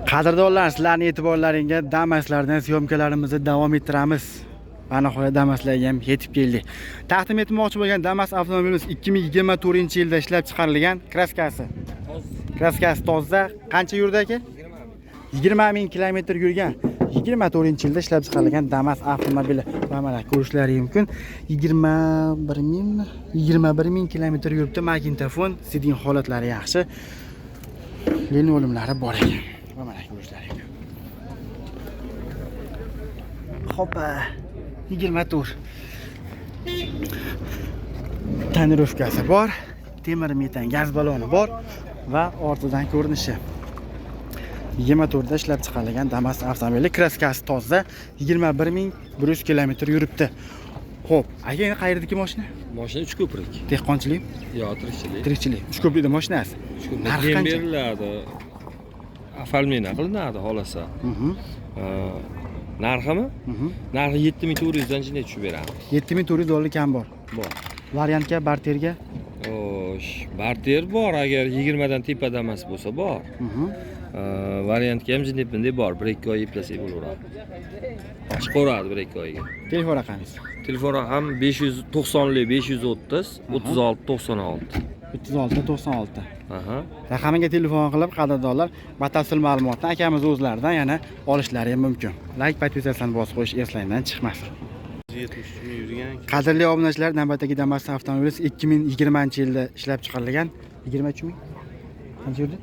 Qadrdonlar, sizlarning e'tiborlaringga Damaslardan syomkalarimizni davom ettiramiz. Va nihoyat Damaslarga ham yetib keldik. Taqdim etmoqchi bo'lgan Damas avtomobilimiz 2024-yilda ishlab chiqarilgan, kraskasi. Kraskasi toza. Qancha yurdi aka? 20 ming kilometr yurgan. 24-yilda ishlab chiqarilgan Damas avtomobili. Va mana ko'rishlari mumkin. 21 ming 21 ming kilometr yuribdi. Magnitofon, sidin holatlari yaxshi. Linoleumlari bor ekan. Va mana ko'rishlari mumkin. Hoppa, 24. Tonirovkasi bor, temir metan gaz baloni bor va ortidan ko'rinishi. 24 da ishlab chiqarilgan Damas avtomobili, kraskasi toza, 21 100 kilometr yuribdi. Xo'p, aka, endi qayerdagi mashina? Mashina Uchko'prik. Dehqonchilik, Yo, tirikchilik. Tirikchilik. Uchko'prikda mashinasi. Uchko'prik. Narxi Dem qancha? beriladi. Оформление qilinadi xolasa. Narximi? Mhm. Narxi 7400 dan jinday tushib beramiz. 7400 dollar kam bor. Bor. Variantga, barterga? Xo'sh, barter bor, agar 20 dan tepada emas bo'lsa bor. Variantga ham jinday bunday bor. 1-2 oy eplasak bo'laveradi. Chiqaveradi 1-2 oyga. Telefon raqamingiz? Telefon raqam 590 530 36 96. 36 96. Aha. Raqamiga telefon qilib, qadrdonlar, batafsil ma'lumotni akamiz o'zlaridan yana olishlari ham mumkin. Layk, podpisatsiyani bosib qo'yish eslangdan chiqmasin. 73 ming yurgan. Qadrli obunachilar, navbatdagi Damas avtomobili 2020-yilda ishlab chiqarilgan. 23 ming. Qancha yurdi?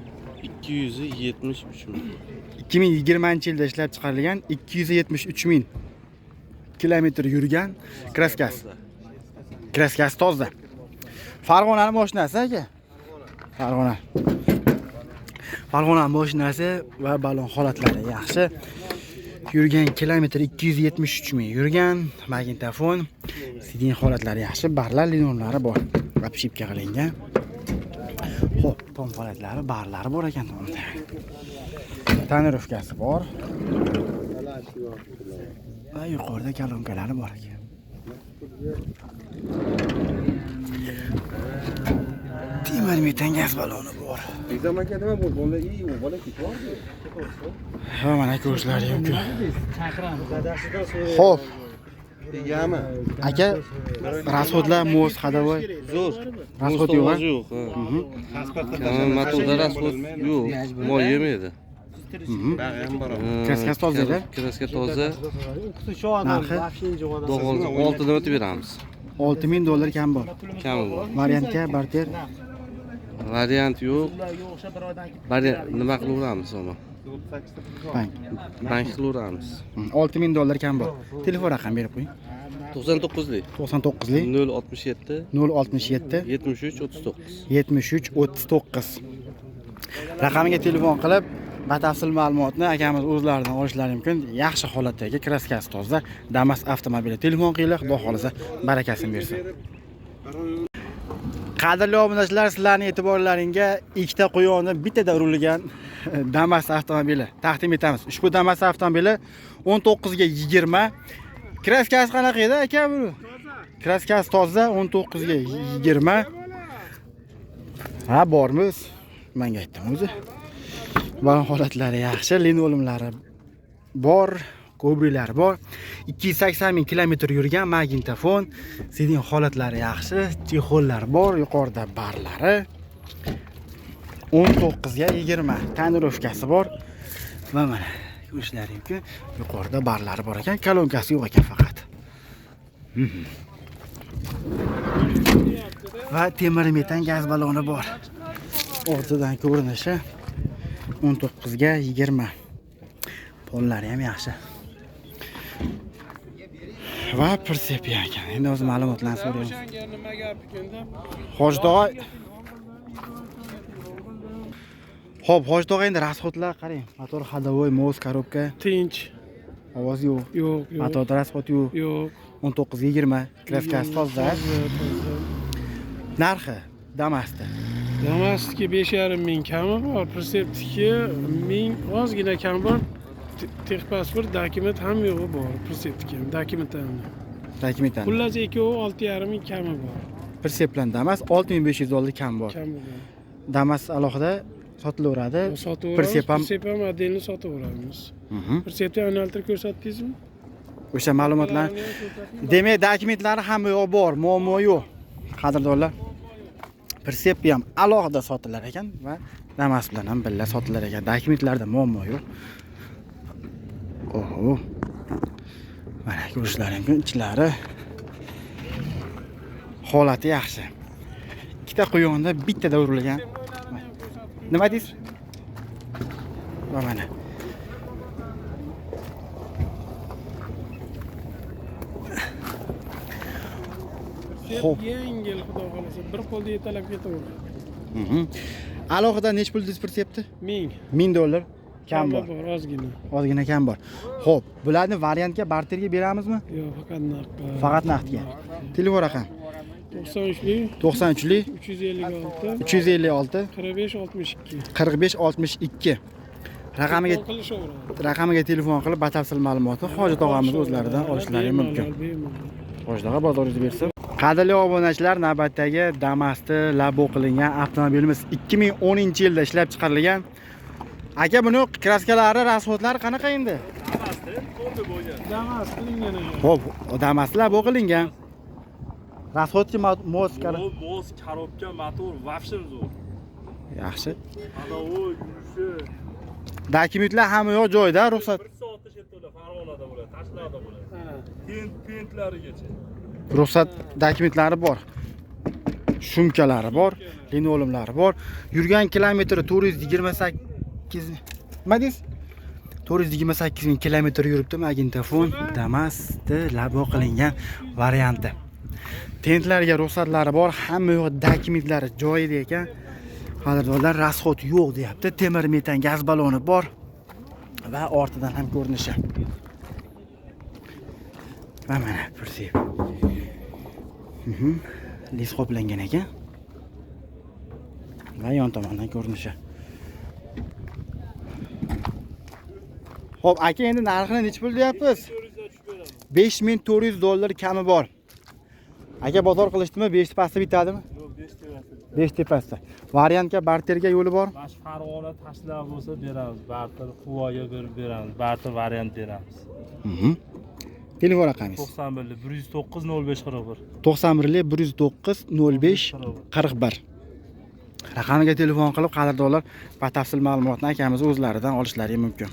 273 ming. 2020-yilda ishlab chiqarilgan, 273 ming kilometr yurgan, kraskasi. Kraskasi toza. Farg'onani mashinasi aka. Farg'ona. Farg'ona mashinasi va balon holatlari yaxshi. Yurgan kilometr 273 ming yurgan, magnitofon, sidin holatlari yaxshi, barlar, linonlari bor. Обшивка qilingan. Xo'p, tom holatlari, barlari bor ekan tomda. Tonirovkasi bor. Va yuqorida kolonkalari bor ekan. Temir metan gaz baloni bor. Exam aka nima bo'ldi? Bola iyi, bola ketvordi. Ha, mana ko'rishlari mumkin. Xo'p, Egami? Aka, расход lar мост ходовой. Zo'r. Расход yo'q, a? Yo'q. Motorda расход yo'q. Moy yemaydi. Kraskasi toza-da? Kraska toza. Narxi Xudo xohlasa 6 dan o'tib beramiz. 6000 dollar kam bor. Kami bor. Variantga, barter? Variant yo'q. Variant nima qilaveramiz uni? Bank. Bank qilaveramiz. 6000 dollar kam bor. Telefon raqam berib qo'ying. 99lik 99lik 067 067 73 39. 73 39 raqamiga telefon qilib, batafsil ma'lumotni akamiz o'zlaridan olishlari mumkin. Yaxshi holatdagi, kraskasi toza Damas avtomobili. Telefon qilinglar, Xudo xohlasa barakasini bersin. Qadrli obunachilar, sizlarning e'tiborlaringga ikkita quyonni bittada urilgan Damas avtomobili taqdim etamiz. Ushbu Damas avtomobili 19 ga 20. Kraskasi qanaqa edi aka bu? Kraskasi toza, 19 ga 20. Ha, bormiz. Menga aytdim o'zi. Balon holatlari yaxshi, linoleumlari bor, ko'priklar bor. 280 ming kilometr yurgan, magnitofon, sidin holatlari yaxshi, chexollar bor, yuqorida barlari. 19 ga 20, tonirovkasi bor. Va mana ko'rishlari mumkin. Yuqorida barlari bor ekan, kolonkasi yo'q ekan faqat. Va temir metan gaz baloni bor. Ortidan ko'rinishi 19 ga 20. Pollari ham yaxshi. Va pritsep ekan. Endi o'zi ma'lumotlarni so'raymiz. Hoji tog'a. Xo'p, Hoji tog'a, endi расход lar qarang. Motor ходовой, мост, коробка, Tinch. Ovoz yo'q. Yo'q, yo'q. Motorda расход yo'q. Yo'q. 19 ga 20, kraskasi toza. Toza, toza. Narxi Damasda. Damasniki 5,5 ming kami bor, Pritsepniki ming ozgina kami bor. Texpasport, dokument hamma yo'g'i bor. Pritsepniki ham, dokument ham. Dokumentdan. Xullas, ikkovi 6,5 ming kami bor. Pritsep bilan Damas 6500 dollar kam bor. Kami bor. Damas alohida Sotilaveradi. Sotaveramiz. Prisep ham. Prisep ham отдельно sotaveramiz. Prisepni yo'naltirib ko'rsatdingizmi? O'sha ma'lumotlar. Ularni ham ko'rsatdim. Demak, dokumentlari hamma yoq bor, muammo yo'q. Qadrdonlar, Prisep ham alohida sotilar ekan va Damas bilan ham birga sotilar ekan. Dokumentlarda muammo yo'q. Oho. Mana ko'rishlaring mumkin, ichlari holati yaxshi. Ikkita quyonda bittada urilgan. Nima deysiz? Va mana. Prisep Xo'p. yengil, xudo xohlasa, bir qo'lda yetalab ketaveradi. Alohida nech pul deysiz Prisepni? 1000. 1000 dollar kam bor. Bor ozgina. Ozgina kam bor. Xo'p, bularni variantga barterga beramizmi? Yo'q, faqat naqd. Faqat naqdga. Telefon raqam 93lik 93lik 356 356 45 62. 45 62. Raqamiga Telefon qilishaveradi. raqamiga telefon qilib batafsil ma'lumotni Hojat og'amiz o'zlaridan olishlari mumkin. Bemalol. Hojat og'a bozoringizni bersin. Qadrli obunachilar, navbatdagi Damas'ni labo qilingan avtomobilimiz 2010-yilda ishlab chiqarilgan. Aka, buni kraskalari, rasxodlari qanaqa endi? Damas qilingan ekan. Xo'p, Damas'ni labo qilingan. Rasxodchi moskara. Bo'z, korobka, motor вообще zo'r. Yaxshi. Anavi yurishi. Dokumentlar hamma yoq joyida, ruxsat. 1 soatda shetda Farg'onada bo'ladi, Tashlarda bo'ladi. Tent, tentlarigacha. Ruxsat dokumentlari bor. Shumkalari bor, linoleumlari bor. Yurgan kilometri 428, nima deysiz? 428 ming kilometr yuribdi magnitofon Damas'ni labo qilingan varianti. Tentlarga ruxsatlari bor, hamma yoq dokumentlari joyida ekan. Qadrdonlar, rasxod yo'q deyapti. Temir metan gaz baloni bor va ortidan ham ko'rinishi. Va mana Prisep. Lis qoplangan ekan. Va yon tomondan ko'rinishi. Xo'p, aka, endi narxini necha pul deyapmiz? 5400 dollar kami bor. Aka, bozor qilishdimi? 5 tepasida bitadimi? Yo'q, 5 tepasida. 5 tepasida. Variantga barterga yo'li bor. Mana shu Farg'ona Tashlar bo'lsa beramiz, barter Quvaga berib beramiz, barter variant beramiz. Telefon raqamingiz 91 109 05 41. 91 109 05 41. Raqamiga telefon qilib, qadrdonlar, batafsil ma'lumotni akamiz o'zlaridan olishlari mumkin.